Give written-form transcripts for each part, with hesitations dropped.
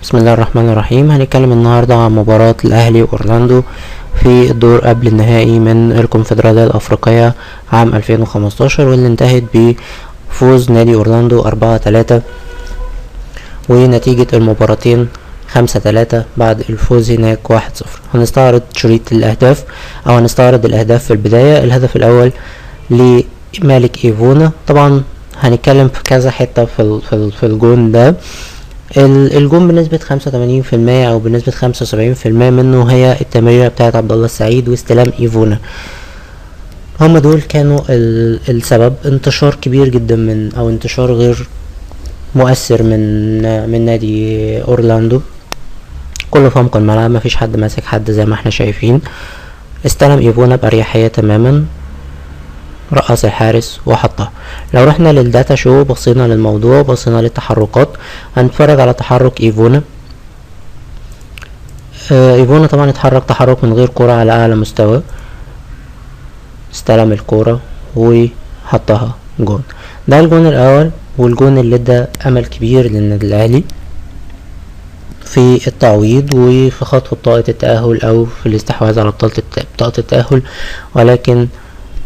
بسم الله الرحمن الرحيم. هنتكلم النهاردة عن مباراة الأهلي وأورلاندو في الدور قبل النهائي من الكونفدرالية الأفريقية عام 2015، واللي انتهت بفوز نادي أورلاندو 4-3 ونتيجة المباراتين 5-3 بعد الفوز هناك 1-0. هنستعرض شريط الأهداف أو هنستعرض الأهداف في البداية. الهدف الأول لمالك إيفونا، طبعا هنتكلم في كذا حتة في الجون ده. الجون بنسبة 85% أو بنسبة 75% منه هي التمريرة بتاعت عبد الله السعيد واستلام إيفونا، هما دول كانوا السبب. انتشار كبير جدا من أو انتشار غير مؤثر من نادي أورلاندو، كله في عمق الملعب، مفيش حد ماسك حد زي ما احنا شايفين. استلم إيفونا بأريحية تماما، رقص الحارس وحطها. لو رحنا لل data show بصينا للموضوع، بصينا للتحركات، هنتفرج على تحرك إيفونا. إيفونا طبعا اتحرك تحرك من غير كرة على أعلى مستوى، استلم الكرة وحطها جون. ده الجون الأول والجون اللي ادى أمل كبير للنادي الأهلي في التعويض وفي خطف بطاقة التأهل أو في الاستحواذ على بطاقة التأهل، ولكن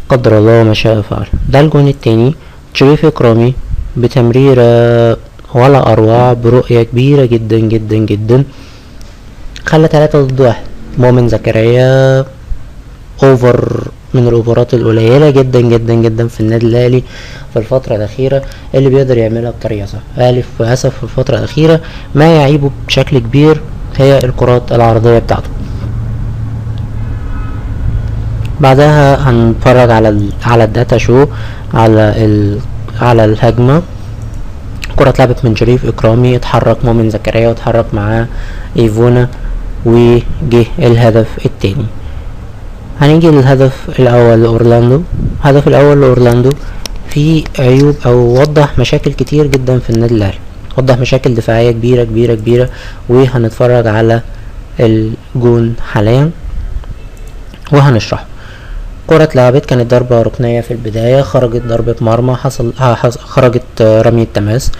قدر الله ما شاء فعل. ده الجون التاني، شريف إكرامي بتمريرة ولا أروع، برؤية كبيرة جدا جدا جدا، خلى 3-1. مؤمن زكريا over من الأوفرات القليلة جدا جدا جدا في النادي الأهلي في الفترة الأخيرة اللي بيقدر يعملها بطريقة صح. الأهلي للأسف في الفترة الأخيرة ما يعيبه بشكل كبير هي الكرات العرضية بتاعته. بعدها هنتفرج على ال data show على الهجمة. كرة اتلعبت من شريف إكرامي، اتحرك مؤمن زكريا واتحرك معاه إيفونا وجه الهدف التاني. هنيجي للهدف الأول لأورلاندو. الهدف الأول لأورلاندو في عيوب أو وضح مشاكل كتير جدا في النادي الأهلي، وضح مشاكل دفاعية كبيرة كبيرة كبيرة، وهنتفرج على الجون حاليا وهنشرحه. كرة اتلعبت، كانت ضربة ركنية في البداية، خرجت ضربة مرمى، خرجت رمية تماس،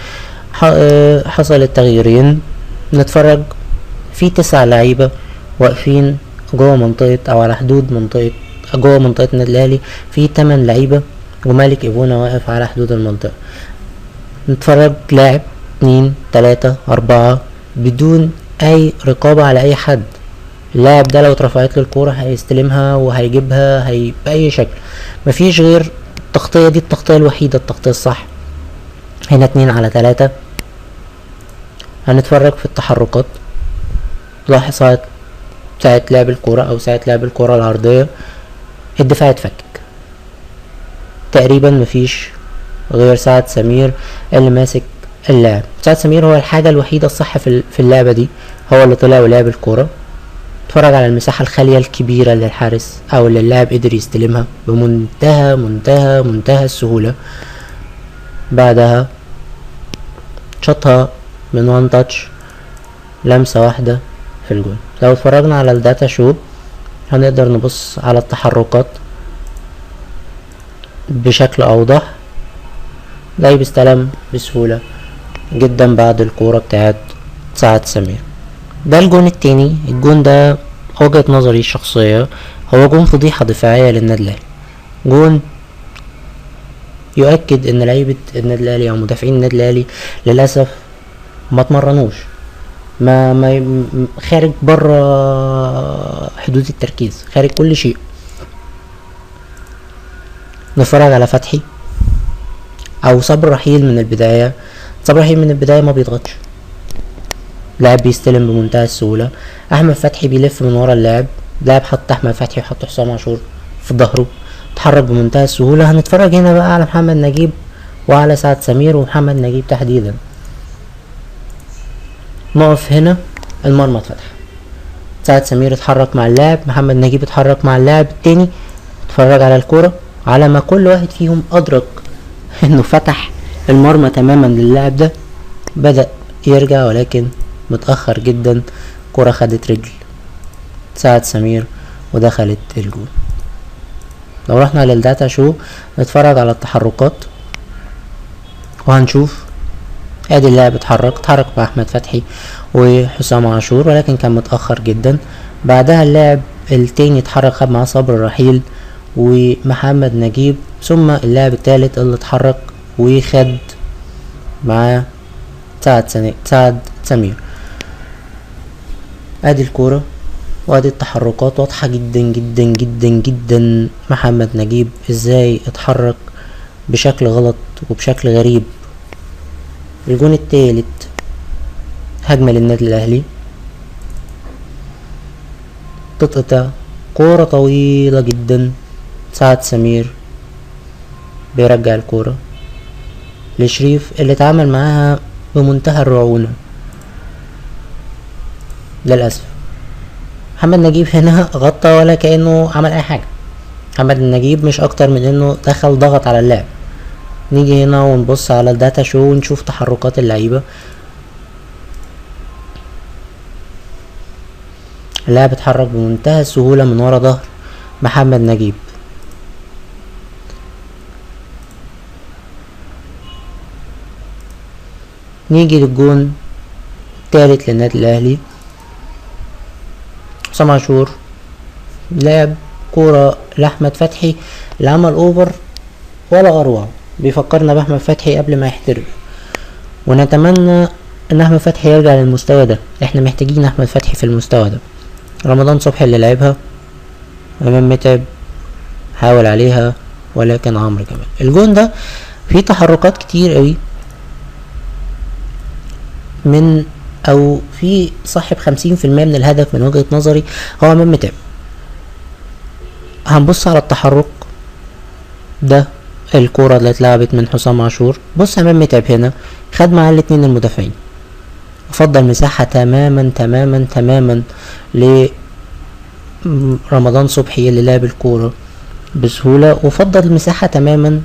حصلت تغييرين. نتفرج في 9 لعيبة واقفين جوه منطقة أو على حدود منطقة جوه منطقة النادي الأهلي، في 8 لعيبة ومالك إيفونا واقف على حدود المنطقة. نتفرج لاعب 2 3 4 بدون أي رقابة على أي حد. اللاعب ده لو اترفعت له الكورة هيستلمها وهيجيبها بأي شكل، مفيش غير التغطية دي، التغطية الوحيدة، التغطية الصح. هنا 2 على 3. هنتفرج في التحركات، لاحظ ساعة لعب الكورة أو ساعة لعب الكورة العرضية الدفاع اتفكك تقريبا، مفيش غير سعد سمير اللي ماسك اللاعب. سعد سمير هو الحاجة الوحيدة الصح في اللعبة دي، هو اللي طلع ولعب الكورة. اتفرج على المساحة الخالية الكبيرة اللي الحارس أو اللي اللاعب قدر يستلمها بمنتهى منتهى منتهى السهولة. بعدها شاطها من one touch، لمسة واحدة في الجون. لو اتفرجنا على ال data show هنقدر نبص على التحركات بشكل أوضح. لعيب استلم بسهولة جدا بعد الكورة بتاعت سعد سمير. ده الجون التاني. الجون ده وجهة نظري الشخصية هو جون فضيحة دفاعية للنادي الأهلي، جون يؤكد ان لعيبة النادي الأهلي او مدافعين النادي الأهلي للأسف ما اتمرنوش، ما خارج بره حدود التركيز، خارج كل شيء. نتفرج على فتحي او صبر رحيل من البداية. صبر رحيل من البداية ما بيضغطش، لاعب بيستلم بمنتهى السهولة. احمد فتحي بيلف من ورا اللاعب، لاعب حط احمد فتحي وحط حسام عاشور في ظهره، اتحرك بمنتهى السهولة. هنتفرج هنا بقى على محمد نجيب وعلى سعد سمير ومحمد نجيب تحديدا. نقف هنا، المرمى اتفتح، سعد سمير اتحرك مع اللاعب، محمد نجيب اتحرك مع اللاعب التاني. اتفرج على الكرة، على ما كل واحد فيهم ادرك انه فتح المرمى تماما للاعب ده بدأ يرجع، ولكن متأخر جدا. كرة خدت رجل سعد سمير ودخلت الجول. لو رحنا لل data show نتفرج على التحركات وهنشوف ادي اللاعب اتحرك مع احمد فتحي وحسام عاشور، ولكن كان متأخر جدا. بعدها اللاعب التاني اتحرك، خد معاه صبري رحيل ومحمد نجيب، ثم اللاعب التالت اللي اتحرك وخد معاه سعد سمير. ادي الكورة وادي التحركات واضحة جدا جدا جدا جدا. محمد نجيب ازاي اتحرك بشكل غلط وبشكل غريب. الجون التالت هجمة للنادي الاهلي، تتقطع كورة طويلة جدا، سعد سمير بيرجع الكورة لشريف اللي اتعامل معاها بمنتهى الرعونة. للأسف محمد نجيب هنا غطى ولا كأنه عمل أي حاجة. محمد نجيب مش أكتر من إنه دخل ضغط على اللاعب. نيجي هنا ونبص على ال data show ونشوف تحركات اللعيبة. اللاعب اتحرك بمنتهى السهولة من ورا ظهر محمد نجيب. نيجي للجون الثالث للنادي الاهلي، حسام عاشور لعب كورة لأحمد فتحي اللي عمل over ولا اروع، بيفكرنا بأحمد فتحي قبل ما يحترف، ونتمنى ان احمد فتحي يرجع للمستوى ده، احنا محتاجين احمد فتحي في المستوى ده. رمضان صبحي اللي لعبها، امام متعب حاول عليها ولكن عمرو جمال. الجون ده فيه تحركات كتير قوي من او في صاحب 50% من الهدف من وجهة نظري هو امام متعب. هنبص على التحرك ده، الكرة اللي اتلعبت من حسام عاشور، بص امام متعب هنا خد معاه الاتنين المدافعين، فضل مساحة تماما تماما تماما لرمضان صبحي اللي لعب الكورة بسهولة، وفضل مساحة تماما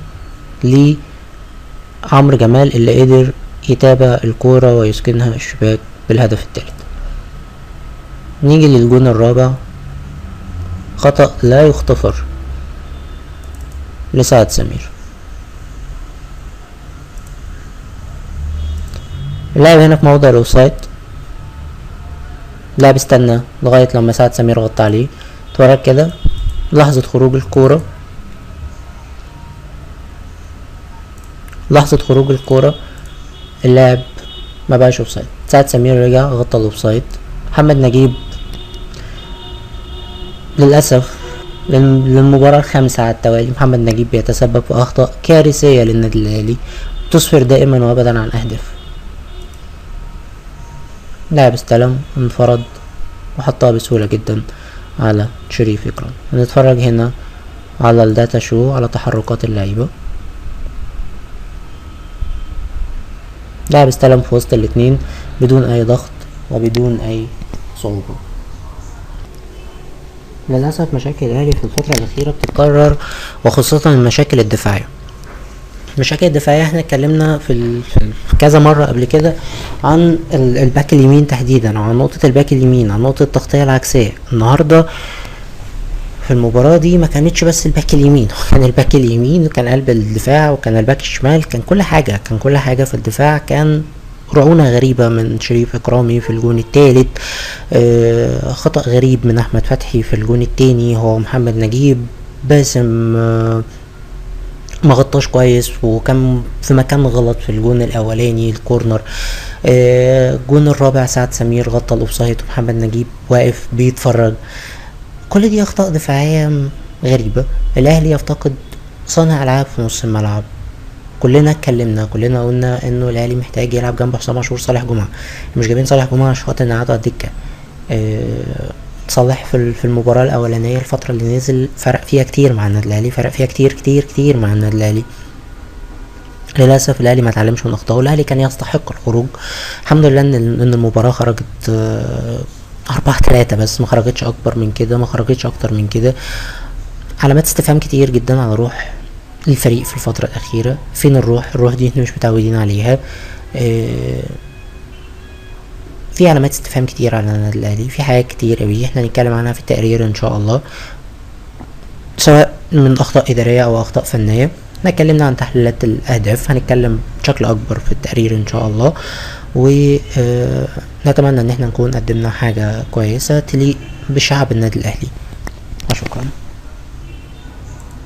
لعمرو جمال اللي قدر يتابع الكورة ويسكنها الشباك بالهدف الثالث. نيجي للجون الرابع، خطأ لا يغتفر لسعد سمير. اللاعب هنا في موضع ال offside، اللاعب استنى لغاية لما سعد سمير غطى عليه. اتفرج كده لحظة خروج الكورة، لحظة خروج الكورة اللاعب ما بقاش offside، سعد سمير رجع غطى ال offside. محمد نجيب للأسف للمباراة الخامسة على التوالي محمد نجيب بيتسبب في أخطاء كارثية للنادي الأهلي تسفر دائما وأبدا عن أهداف. لاعب استلم انفرد وحطها بسهولة جدا على شريف إكرامي. هنتفرج هنا على ال data show على تحركات اللعيبة. لاعب استلم في وسط الاتنين بدون أي ضغط وبدون أي صعوبة. للأسف مشاكل الأهلي في الفترة الأخيرة بتتكرر، وخاصة المشاكل الدفاعية. المشاكل الدفاعية احنا اتكلمنا في كذا مرة قبل كده عن الباك اليمين تحديدا، عن نقطة الباك اليمين، عن نقطة التغطية العكسية. النهاردة في المباراة دي ما كانتش بس الباك اليمين، كان الباك اليمين وكان قلب الدفاع وكان الباك الشمال، كان كل حاجة، كان كل حاجة في الدفاع. كان رعونة غريبة من شريف إكرامي في الجون الثالث، خطأ غريب من أحمد فتحي في الجون الثاني، هو محمد نجيب، باسم ما غطاش كويس وكان في مكان غلط في الجون الأولاني ال corner. الجون الرابع سعد سمير غطى ال offside ومحمد نجيب واقف بيتفرج. كل دي أخطاء دفاعية غريبة. الأهلي يفتقد صانع ألعاب في نص الملعب. كلنا اتكلمنا، كلنا قلنا انه الاهلي محتاج يلعب جنب حسام عاشور صالح جمعه. مش جايبين صالح جمعه عشان خاطر نقعده على الدكة. صالح في المباراة الاولانية الفترة اللي نزل فرق فيها كتير مع النادي الاهلي، فرق فيها كتير كتير كتير مع النادي الاهلي. للاسف الاهلي ما اتعلمش من اخطائه، الاهلي كان يستحق الخروج. الحمد لله ان المباراة خرجت 4-3 بس، ما خرجتش اكبر من كده، ما خرجتش اكتر من كده. علامات استفهام كتير جدا على روح الفريق في الفترة الأخيرة. فين الروح؟ الروح دي احنا مش متعودين عليها. في علامات استفهام كتير على النادي الأهلي، في حاجات كتير قوي احنا هنتكلم عنها في التقرير ان شاء الله، سواء من أخطاء إدارية أو أخطاء فنية. احنا اتكلمنا عن تحليلات الاهداف، هنتكلم بشكل اكبر في التقرير ان شاء الله، ونتمنى ان احنا نكون قدمنا حاجة كويسة تليق بشعب النادي الاهلي. وشكرا.